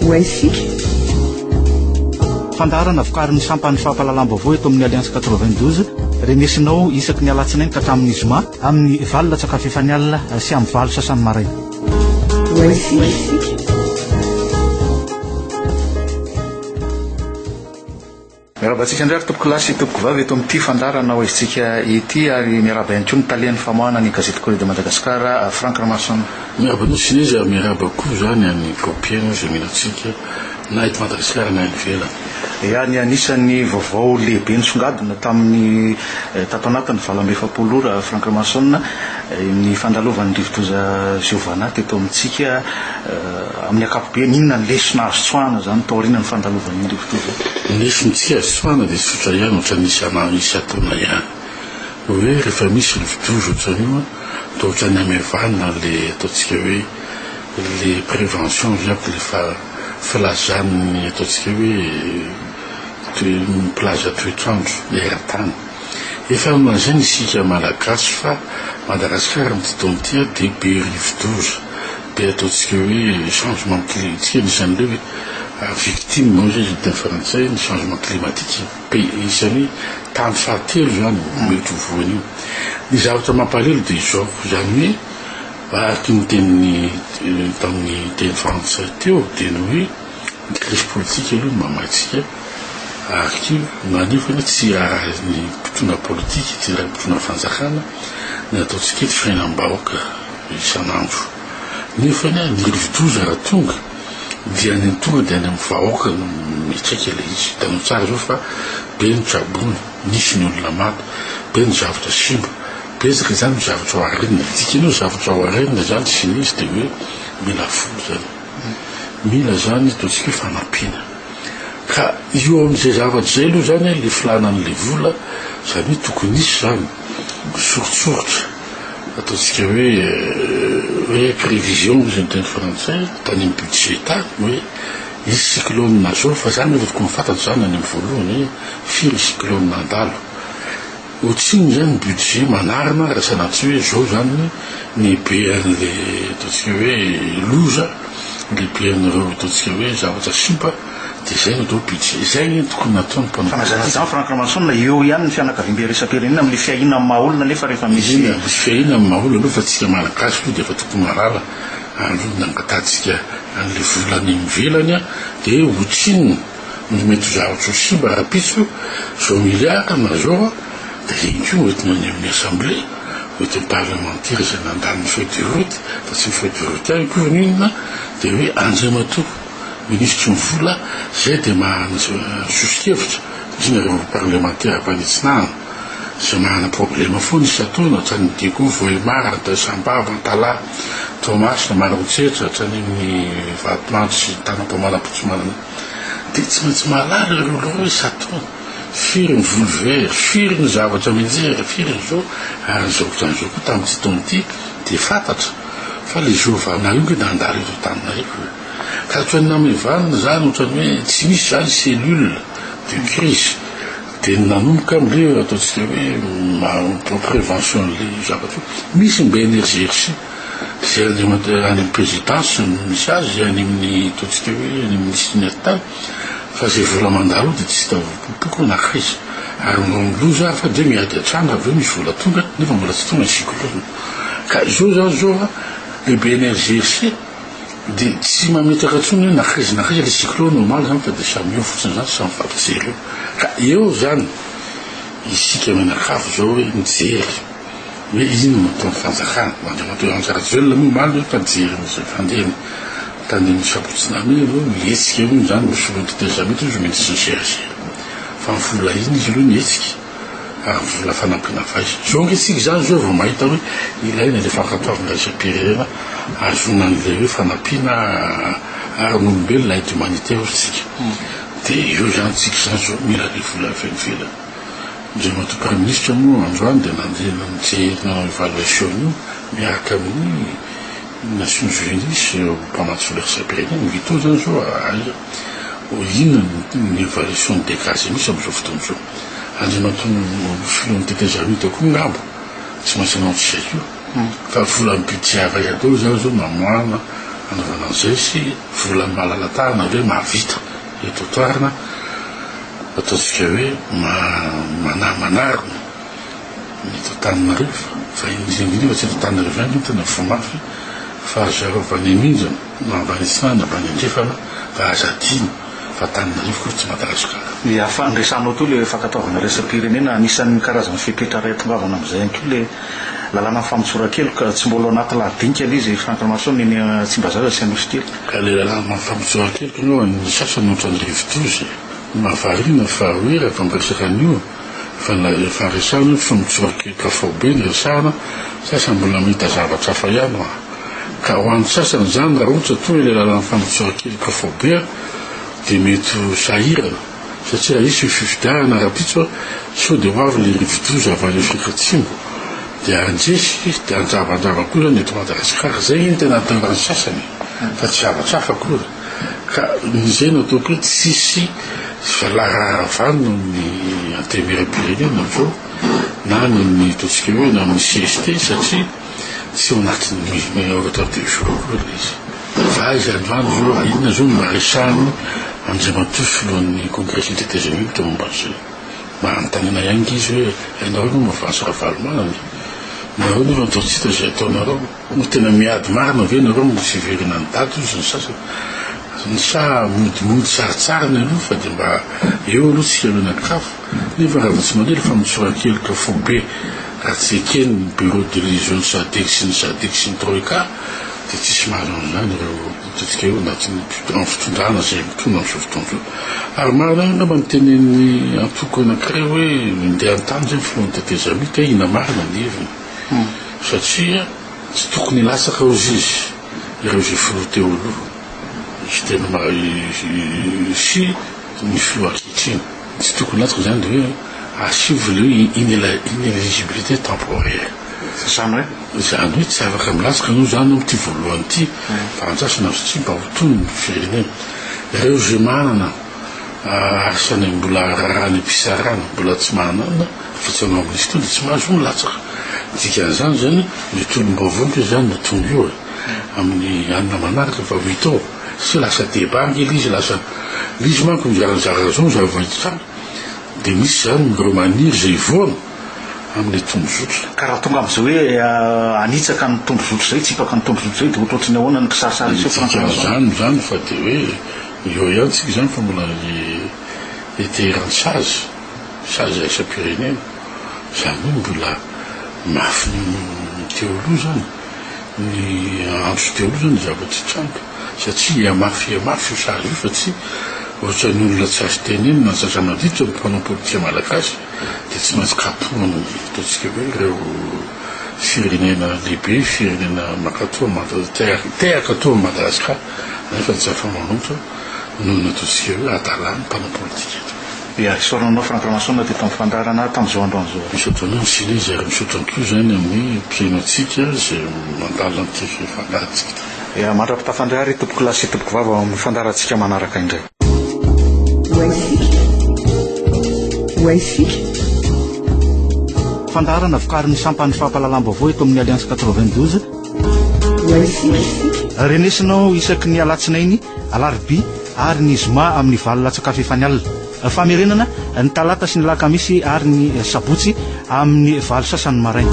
Ho haintsika. Fandaharana vokarin'ny sampan'ny fampahalalam-baovao eto amin'ny Alliance 92, renesinao isaky ny alatsinainy ka hatramin'ny zoma amin'ny valo latsaka fahefany alina sy amin'ny valo sasany maraina. Ho haintsika. Miarahaba antsika indray ary tompoko lahy sy tompoko vavy eto amin'ity fandaharana ho aizintsika ity ary miarahaba ihany koa ny talen'ny famoahana ny gazety Courrier de Madagascar, Franck Ramaroson. Miarahaba anao Sineza ary miarahaba koa izany an'i Gopien izay mino antsika na eto Madagasikara na any ivelany. Ya, ny anisan'ny vaovao lehibe nisongadina tamin'ny tato anatin'ny 48 ora Franck Ramaroson, ny fandalovan'ny rivodoza Giovanna teto amintsika. Amin'ny ankapobeny, inona ny lesona azo tsoahana izany taorian'ny fandalovan'iny rivodoza iny? Ny lesontsika azo tsoahana dia tsotra ihany, ohatran'ny isan'andro isan-taona ihany. Hoe rehefa misy rivodoza ohatran'io dia ohatran'ny hamevanina ilay ataontsika hoe ilay prévention viako, ilay filazan'ny ataontsika hoe mpilaza toetr'andro eran-tany. Efa nolazaina isika Malagasy fa Madagasikara amin'ity taona ity dia be rivodoza, be ataontsika hoe changement cli, tsika anisan'ireo hoe victime hoy izy ny teny frantsay ny changement climatique, be isan'ny tany fahatelo izany mety ho voan'io. Ny zavatra mampalahelo dia izao, izany hoe araka ny tenin'ny tamin'ny teny frantsay teo dia ny hoe ny crise politique aloha no mamaha antsika ary koa maneho fa tsy raharahan'ny mpitondra politika, tsy raharahan'ny mpitondra fanjakana ny ataontsika eto fiainam-bahoaka isan'andro. Nefa ny rivodoza raha tonga dia any tonga dia any amin'ny vahoaka no miantraika ilay izy. Hitanao tsara izao fa be ny traboina, nisy ny olona maty, be ny zavatra simba, betsaka izany ny zavatra ho arenina. Ny dikan'io zavatra ho arenina izany sy ny izy dia hoe mila vola izany. Mila izany ataontsika hoe fanampiana. Ka eo amin'izay zavatra izay aloha izany ilay filàna an'ilay vola, izany hoe tokony hisy izany soritsoritra, ataontsika hoe hoe prévision hoy izy ny teny frantsay, tany amin'ny budget tany hoe hisy cyclone zao, fa izany efa tokony fantatra izany any amin'ny voalohany hoe firy cyclone handalo. Ohatrinona izany ny budget manarina raha sanatria hoe izao izany ny be an'le ataontsika hoe loza, le be an'ireo ataontsika hoe zavatra simba dia izay no atao hoe budget. Izay anie no tokony nataon'ny mpanao Fa na politika. izany Franck Ramaroson, eo ihany ny fianakaviambe iraisam-pirenena amin'ilay fiahiana amin'ny maha olona nefa rehefa misy. Eny, misy fiahiana amin'ny maha olona aloha fa tsika Malagasy aloha dia efa tokony mahalala aloha ny nangatahantsika an'ilay vola any ivelany dia ohatrinona. Ny mety ho zavatra ho simba rahampitso, zao milliard na zao dia iny koa hoentina any amin'ny assemblée, hoentin'ny parlemantera izay nandany ny feuille de route, fa tsy ny feuille de route ihany akory no inona, dia hoe Andriamatoa minisitry ny vola izay dia manana soso-kevitra, indrindra ireo parlemantera avy any Atsinanana, izay manana problema foana isan-taona, hatrany Diego, Vohemar, Sambava, Antalaha, Toamasina, Maroantsetra, hatrany amin'ny Vatomandry sy Tanam-pamalapotsimanana. Dia tsy maintsy mahalala ireo olona ireo hoe Satan, firy ny voly very, firy ny zavatra mianjera, firy ny zao, ary izao ohatran'izao koa tamin'ity taona ity dia fantatra fa ilay Giovanna io nge nandalo eto Antananarivo e. Ka ohatran'ny namevanina izany, ohatran'ny hoe tsy misy izany cellule de crise. Dia nanomboka amin'ilay ataontsika hoe prévention an'ilay zavatra io. Misy ny BNRGRC. Izay any amin'ny présidence no misy azy, izay any amin'ny ataontsika hoe any amin'ny minisitry ny atitany, fa izay vola mandalo eo dia tsy hita popoka hoe nankaiza. Ary ny loza ary fa dia miady an-trano avy eo misy vola tonga nefa mbola tsy tonga ny cyclone. Ka izao izany izao an, le BNRGRC dia tsy mametraka intsony hoe nankaiza nankaiza le cyclone omaly izany fa dia samy eo fotsiny izany, samy mifampijery eo. Ka eo izany isika mianakavy izao hoe mijery. Hoe inona no ataon'ny fanjakana? Andriamatoa Andry Rajoelina moa omaly hoe efa nijery an'izay fandehany tany amin'ny Sabotsy Namehana hoe mihetsika hono izany ny filoha tetezamita hozy minisitry ny serasera. Fa ny vola iny izy aloha mihetsika ary ny vola fanampiana faisana. Izao ange isika izany izao vao mahita hoe ilaina ilay fankatoavana iraisam-pirenena ahazoana an'ilay hoe fanampiana ara-n'olombelona aide humanitaire hozy tsika. Dia eo izany tsika izany izao mila ilay vola avy any ivelany. Andriamatoa Praiminisitra moa androany dia nandeha nijery nanao évaluation an'io miaraka amin'ny Nations Unies sy ireo mpamatsy vola iraisam-pirenena. Ny Vito izany izao aiza inona ny évaluation ny dégâts izay misy amin'izao fotoana izao. Andriamatoa filohan'ny tetezamita koa angamba tsy maintsy hanao an'izay koa. Fa volan'ny budget avy aiza daholo izany izao no hamoahana. hanaovana an'izay sy vola malala-tanana ve mahavita eto an-toerana ataontsika hoe manarina ny eto Antananarivo fa indrindra indrindra fa tsy eto Antananarivo ihany no tena voa mafy fa ry zareo avy any Anindrana na avy any Atsinanana avy any Andrefana fa aza adino fa Antananarivo koa tsy Madagasikara. Ny hafa niresahanao teo ilay fankatoavana iraisam-pirenena, anisan'ny karazan'ny fepetra iray atongavana amin'izay ihany koa ilay lalàna famotsoran-keloka, tsy mbola ao anaty lahadinika ilay izy Franck Ramaroson eny Tsimbazaza sy Anosikely. Ka ilay lalàna famotsoran-keloka aloha ny sasany ohatran'ny rivodoza e! Mahavariana fa hoe raha vao miresaka an'io fa na efa resahana io famotsoran-keloka faobe no resahana, sasany mbola mahita zavatra hafa ihany hoa. Ka ho an'ny sasany izany raha ohatra toa ilay lalàna famotsoran-keloka faobe dia mety ho sahirana satria raha hisy ny fifidianana rahampitso sao dia ho avy ilay rivodoza avy any Afrika Atsimo dia handresy dia handravandrava koa izany eto Madagasikara. Izay anie no tena atahoran'ny sasany fa tsy zavatra hafa akory. Ka izay no ataoko hoe tsisy valaharavana ny antenimierampirenena amin'izao na ny amin'ny ataontsika hoe na amin'ny CST satria tsy ao anatin'ny ordre du jour akory ilay izy. Fa aiza androany izao raha inona izao no mba resahan'ny Andriamatoa filohan'ny Kongresin'ny tetezamita momba an'izay? Mba anontaniana ihany ange izy hoe ianareo ve mavance Ravalomanana e? Nareo nefa toa tsy hita izay ataonareo. Moa tena miady marina ve nareo no tsy hiverina any daty ozy ny sasany? Ny sa modimody sarintsariny aloha fa dia mba eo aloha tsika mianakavy nefa raha vao tsy mandeha le famotsoran-keloka foibe raha tsy eken ny bureau de liaison ny sadec sy ny sadec sy ny troika dia tsisy mahazo an'izany ireo ataontsika hoe anatin'ny amin'ny fitondrana izay mitondra amin'izao fotoana izao. Ary marina ihany angamba ny tenenin'ny antoko anankiray hoe mindeha an-tany izay ny filohan'ny tetezamita hoe inona marina ny heviny. Satria tsy tokony hilatsaka hozy izy ireo izay filoha teo aloha sy tena sy ny filoha ankehitriny. Tsy tokony hilatsaka izany dia hoe asivo ilay hoe ineligibilité temporaire. Izany hoe? Izany hoe tsy afaka milatsaka aloha izany amin'ity voalohany ity fa andrasana satria mba ho tony ny firenena. Ireo izay manana asa any mbola raharaha any am-pitsarana mbola tsy manana Fa tsy hanao amnistie dia tsy mahazo milatsaka. Ny dikan'izany izany, ny tolom-baovao ange izany no tonga eo e! Amin'ny alina manaraka fa ho hita eo. Satria lasa débat ange ilay izy, lasa, ilay izy manko mizarazara zao ny zava-mitranga dia misy izany ireo maniry izay hivoana amin'ilay tondrozotra. Ka raha tonga amin'izay hoe hanitsaka ny tondrozotra izay, hitsipaka ny tondrozotra izay dia ohatrohatry ny ahoana ny kisarisary hiseho Franck Ramaroson? Dikan'izany izany fa dia hoe eo ihany tsika izany fa mbola heteheran-tsazy. Sazy iraisam-pirenena, izany hoe mbola mafy noho ny teo aloha izany, ny andro teo aloha izany ny zavatra hitranga, satria hihamafy hihamafy io sazy io fa tsy ohatran'ny olona tsy azo tenenina ny zaza maditra ny mpanao politika malagasy dia tsy maintsy kapohana ny ataontsika hoe ireo firenena lehibe, firenena mankatoa te hankatoa an'i Madagasikara nefa tsy afa-manoatra noho ny ataontsika hoe hadalan'ny mpanao politika eto. Dia isaorana anao Franck Ramason teto amin'ny fandaharana tamin'izao androany izao. Misaotra anao Sinise ary misaotra koa izany amin'ny mpihaino antsika izay mandalina an'ity fandaharantsika ity. Dia mandra-pitafandray ary tompokolahy sy tompokovavy ao amin'ny fandaharantsika manaraka indray. Fandaharana vokarin'ny sampan'ny fampahalalam-baovao eto amin'ny Alliance 92. Renesinao isaky ny alatsinainy alarobia ary ny zoma amin'ny valo latsaka fahefany alina. Famerenana ny talata sy ny alakamisy ary ny sabotsy amin'ny valo sasany maraina.